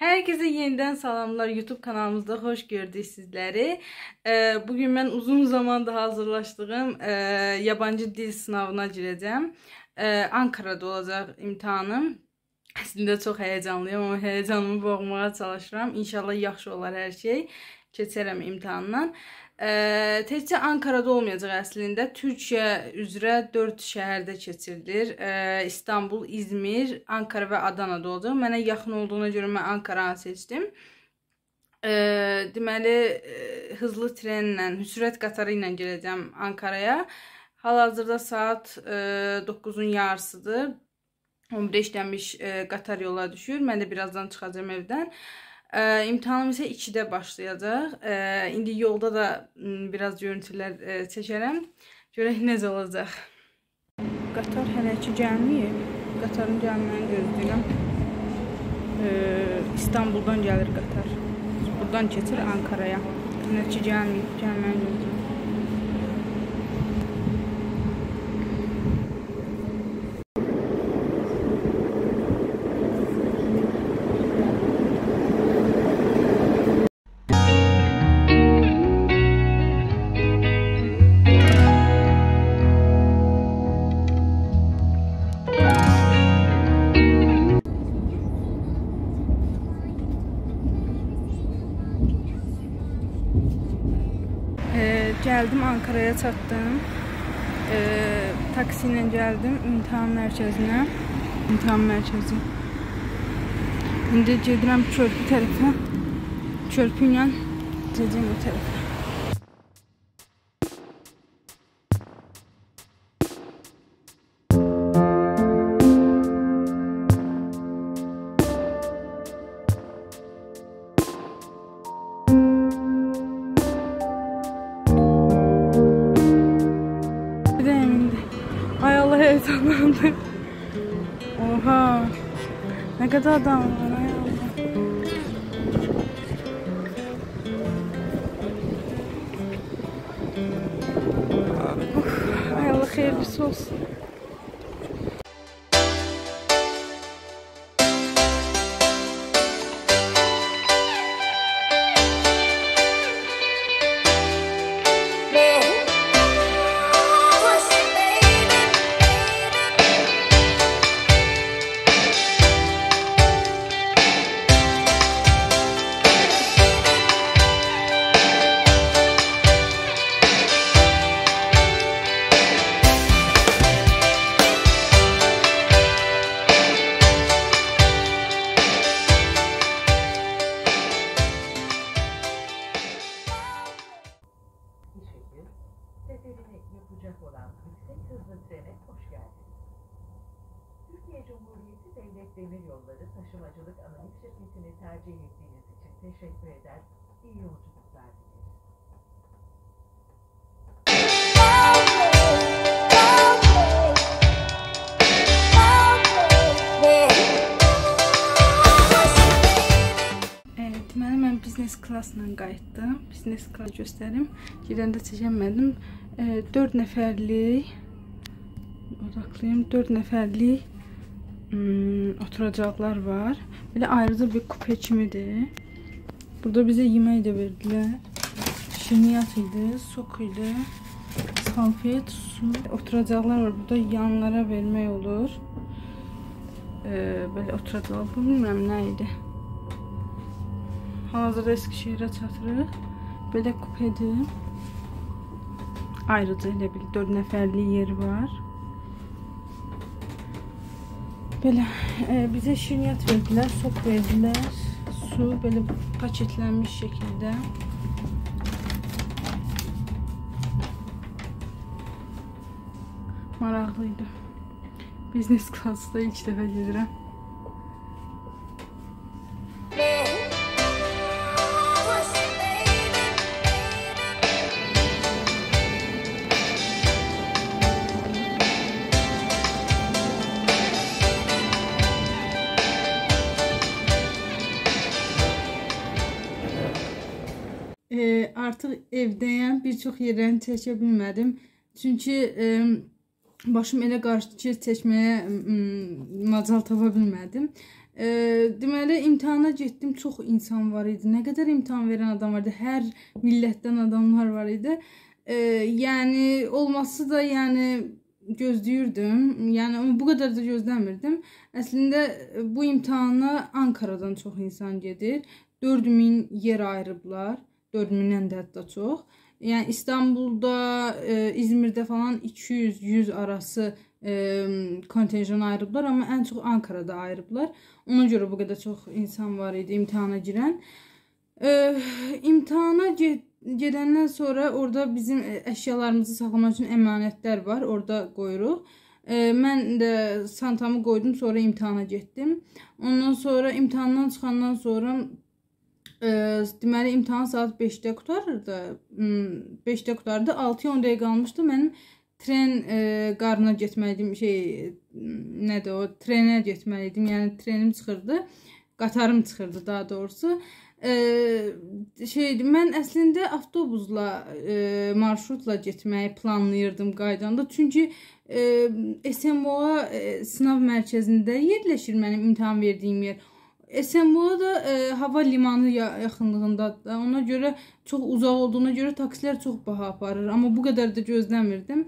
Herkese yeniden salamlar. YouTube kanalımızda hoş gördük sizleri. Bugün ben uzun zamandır hazırlaştığım yabancı dil sınavına gireceğim. Ankara'da olacak imtahanım. Əslində çox heyecanlıyım, amma heyecanımı boğmağa çalışıram. İnşallah yaxşı olar hər şey. Keçərəm imtahandan. Təkcə Ankara'da olmayacaq əslində. Türkiyə üzrə 4 şəhərdə keçirilir. İstanbul, İzmir, Ankara və Adana'da olacaq. Mənə yaxın olduğuna görə mən Ankaranı seçdim. Deməli, hızlı trenlə, sürət qatarı ilə gələcəm Ankara'ya. Hal-hazırda saat 9-un yarısıdır. 11 işləmiş qatar yola düşür. Mən də birazdan çıxacağam evdən. İmtahanım isə 2-də başlayacaq. İndi yolda da biraz görüntülər çəkərəm. Görək necə olacaq. Qatar hələ ki gəlməyib. Qatarın gəlməyini gözləyirəm. İstanbuldan gəlir qatar. Buradan keçir Ankara'ya. Hələ ki gəlməyib, gəlməyini gözləyirəm. Gəldim, Ankara'ya çatdım. Taksi ilə gəldim imtahan mərkəzinə. İmtahan mərkəzi. İndi gedirəm körpü tərəfə. Körpü ilə gedəcəm o tərəfə. Ay Allah, heyecanlandım. Oha, ne kadar adam var, ay Allah. Uf, ay Allah hayırlısı olsun. Seferini yapacak olan yüksek hızlı trene hoş geldiniz. Türkiye Cumhuriyeti Devlet Demiryolları Taşımacılık Anonim Şirketi'ni tercih ettiğiniz için teşekkür eder, iyi yolculuklar dileriz. Deməli, mən biznes klasla qayıtdım. Biznes klas göstərim. Gedəndə çəkəmədim. 4 nəfərlik odaqlıyım. 4 nəfərlik oturacaqlar var. Belə ayrıca bir kupe kimidir. Burada bizə yemək də verdilər. Şirniyyat idi, sok idi, salfet, su. Oturacaqlar var. Burada yanlara vermək olur. Belə oturacaqlar. Bilmirəm nə idi. Hal-hazırda Eskişehir'e çatırıq. Belə kupedir. Ayrıca elə bil 4 nəfərlik yeri var. Belə bizə şirniyyat verdilər, sok verdilər, su belə paketlənmiş şəkildə. Maraqlı idi. Biznes klasda ilk dəfə gedirəm. Artıq evdəyəm, bir çox yerlərini çəkə bilmədim. Çünki başım elə qarışdı ki, çəkməyə macal tapa bilmədim. Deməli, imtahana getdim, çox insan var idi. Nə qədər imtahan verən adam vardı, hər millətdən adamlar var idi. Yəni, olması da yəni, gözləyirdim. Yəni, amma bu qədər də gözləmirdim. Əslində, bu imtahana Ankaradan çox insan gedir. 4000 yer ayırıblar. 4000-dən də hətta çox. Yəni, İstanbulda, İzmirdə falan 200-100 arası kontenjan ayırıblar, amma ən çox Ankarada ayırıblar. Ona görə bu qədər çox insan var idi imtahana girən. İmtahana gedəndən sonra orada bizim əşyalarımızı saxlamaq üçün əmanətlər var, orada qoyuruq. Mən də çantamı qoydum, sonra imtahana getdim. Ondan sonra imtahandan çıxandan sonra deməli, imtahan saat 5-də qurtarırdı. 5-də qurtardı. 6-ya 10 dəqiqə qalmışdı. Mənim tren qarına getməliydim. Nədir o? Trenə getməliydim. Yəni, trenim çıxırdı. Qatarım çıxırdı daha doğrusu. Mən əslində avtobusla, marşrutla getməyi planlayırdım qaydanda. Çünki Esenboğa sınav mərkəzində yerləşir mənim imtahan verdiyim yer. Esenboğa da hava limanı yaxınlığındadır. Ona görə çox uzaq olduğuna görə taksilər çox baha aparır. Amma bu qədər də gözləmirdim.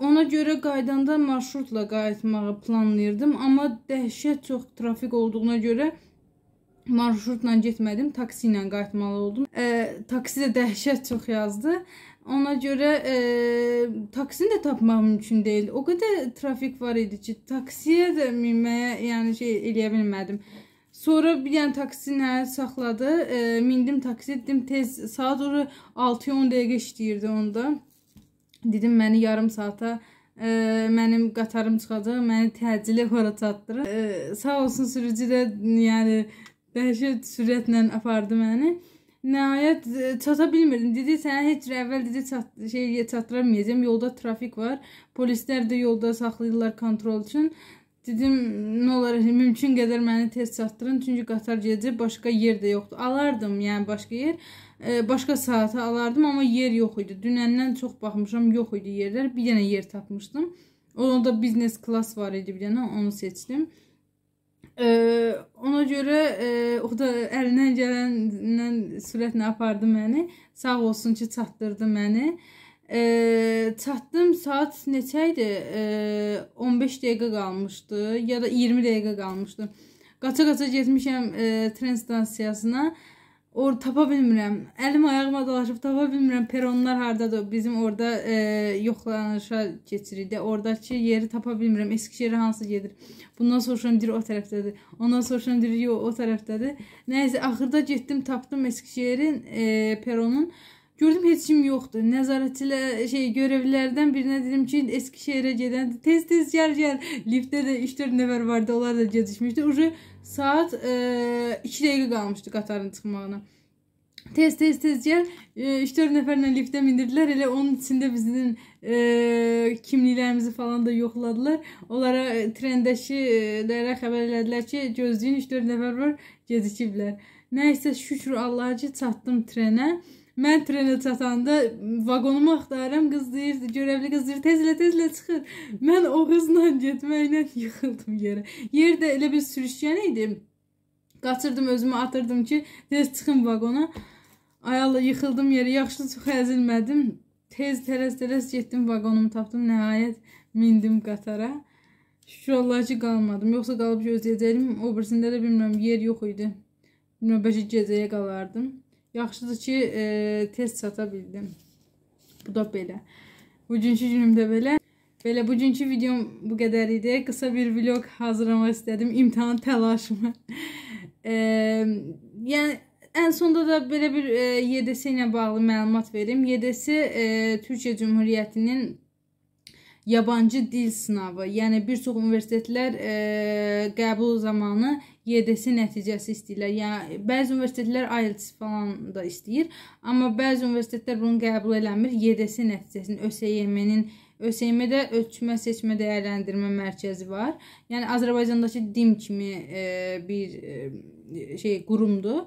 Ona görə qaydanda marşrutla qayıtmağı planlayırdım. Amma dəhşət çox trafik olduğuna görə marşrutla getmədim, taksi ilə qayıtmalı oldum. Taksi də dəhşət çox yazdı. Ona görə taksini də tapmaq mümkün deyil. O qədər trafik var idi ki, taksiyə də minməyə, yəni şey eləyə bilmədim. Sonra bir dənə taksi nəhayət saxladı. Mindim taksi, dedim tez, saat ora 6-ya 10 dəqiqə işləyirdi onda. Dedim məni yarım saata mənim qatarım çıxacaq, məni təcili ora çatdırır. Sağ olsun sürücü də yəni dəhşət sürətlə apardı məni. Nəhayət çata bilmirdim. Dedi sənə heç əvvəl dedi çatdıramayacağam. Yolda trafik var. Polislər də yolda saxlayırlar kontrol üçün. Dedim nə olar mümkün qədər məni tez çatdırın. Çünki qatar gedəcək, başqa yer də yoxdur. Alardım yəni başqa yer. Başqa saata alardım amma yer yox idi. Dünəndən çox baxmışam, yox idi yerlər. Bir dənə yer tapmışdım. Onda business class var idi bir dənə, onu seçdim. Ona görə o da əlindən gələndən sürətlə apardı məni. Sağ olsun ki, çatdırdı məni. Çatdım, saat neçə idi? 15 dəqiqə qalmışdı ya da 20 dəqiqə qalmışdı. Qaça-qaça getmişəm tren stansiyasına. Orada tapa bilmirəm. Əlim ayağıma dolaşıb tapa bilmirəm. Peronlar hardadır? Bizim orada yoxlanışa keçirik. Oradakı yeri tapa bilmirəm. Eskişehirə hansı gedir? Bundan soruşuram, deyir o tərəfdədir. Ondan soruşuram, deyir yox o tərəfdədir. Nəysə, axırda getdim, tapdım Eskişehirin peronun. Gördüm heç kim yoxdur. Nəzarətçilər, görevlilərdən birinə dedim ki, Eskişehirə gedən tez-tez gəl gəl. Liftdə də 3-4 nəfər vardı, onlar da gecikmişdi. Ucu saat 2 dəqiqə qalmışdı qatarın çıxmağına. Tez gəl. 3-4 nəfərlə liftə mindirdilər. Elə onun içində bizim kimliklərimizi falan da yoxladılar. Onlara trendəkilərə xəbər elədilər ki, gözləyin 3-4 nəfər var, gecikiblər. Nəysə, şükür Allaha ki, çatdım trenə. Mən trenə çatanda vaqonumu axtarıram, qız deyir, görevli qız deyir, tez elə çıxır. Mən o qızla getməklə yıxıldım yerə. Yer də elə bir sürüşkən idi. Qaçırdım, özümü atırdım ki, tez çıxım vaqona. Ay Allah, yıxıldım yerə, yaxşı çox əzilmədim. Tez tələs getdim, vaqonumu tapdım, nəhayət mindim qatara. Şükür Allaha ki, qalmadım. Yoxsa qalıb gözləyəcəkdim, o birisində də bilmirəm, yer yox idi. Bilmirəm, bəlkə gecəyə qalardım. Yaxşıdır ki, tez çata bildim. Bu da belə. Bugünkü günüm də belə. Belə, bugünkü videom bu qədər idi. Qısa bir vlog hazırlamaq istədim. İmtahan təlaşımı. Yəni, ən sonda da belə bir YDS ilə bağlı məlumat verim. YDS Türkiyə Cümhuriyyətinin yabancı dil sınavı. Yəni, bir çox universitetlər qəbul zamanı YDS nəticəsi istəyirlər. Yəni, bəzi universitetlər IELTS falan da istəyir. Amma bəzi universitetlər bunu qəbul eləmir. YDS nəticəsini, ÖSYM-nin, ÖSYM-də Ölçmə, Seçmə, Dəyərləndirmə Mərkəzi var. Yəni, Azərbaycandakı DİM kimi bir qurumdur.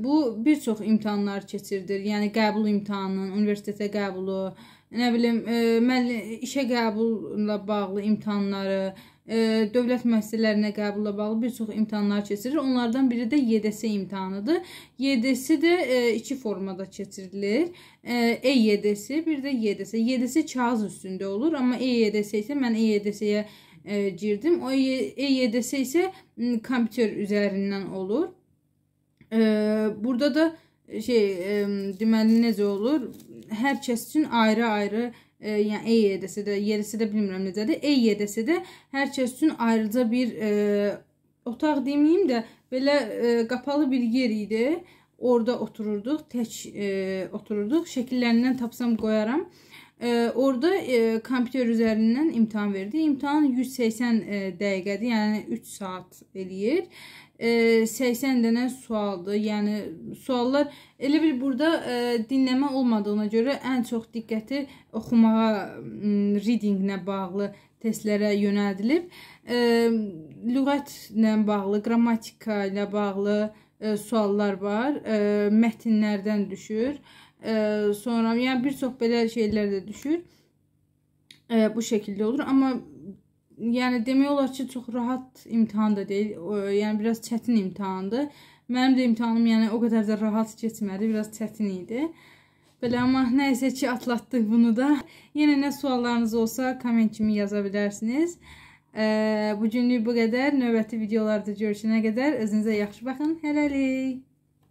Bu, bir çox imtahanlar keçirdir. Yəni, qəbul imtahanının, universitetə qəbulu, nə bilim, işə qəbulla bağlı imtahanları, dövlət müəssisələrinə qəbulla bağlı bir çox imtahanlar keçirir. Onlardan biri də YDS imtahanıdır. YDS də iki formada keçirilir. EYDS, bir də YDS. YDS kağız üstündə olur, amma EYDS isə mən EYDS-yə girdim. O EYDS isə kompüter üzərindən olur. Burada da deməli necə olur? Hər kəs üçün ayrı-ayrı, yəni EYDS-də, YDS-də bilmirəm necədir. EYDS-də hər kəs üçün ayrıca bir otaq deməyim də, belə qapalı bir yer idi. Orada otururduq, tək otururduq. Şəkillərindən tapsam qoyaram. Orada kompüter üzərindən imtahan verdi. İmtahan 180 dəqiqədir, yəni 3 saat eləyir. 80 dənə sualdır. Yəni suallar elə bil burada dinləmə olmadığına görə ən çox diqqəti oxumağa, readingnə bağlı testlərə yönəldilib. Lüğətlə bağlı, qrammatika ilə bağlı suallar var. Mətnlərdən düşür. Sonra yəni bir çox belə şeylər də düşür. Bu şəkildə olur. Amma yəni demək olar ki, çox rahat imtahan da deyil. Yəni biraz çətin imtahandır. Mənim də imtahanım yəni o qədər də rahat keçmədi. Biraz çətin idi. Belə, amma nəysə ki, atlatdıq bunu da. Yenə nə suallarınız olsa komment kimi yaza bilərsiniz. Bugünlük bu qədər. Növbəti videolarda görüşənə qədər özünüzə yaxşı baxın. Hələlik.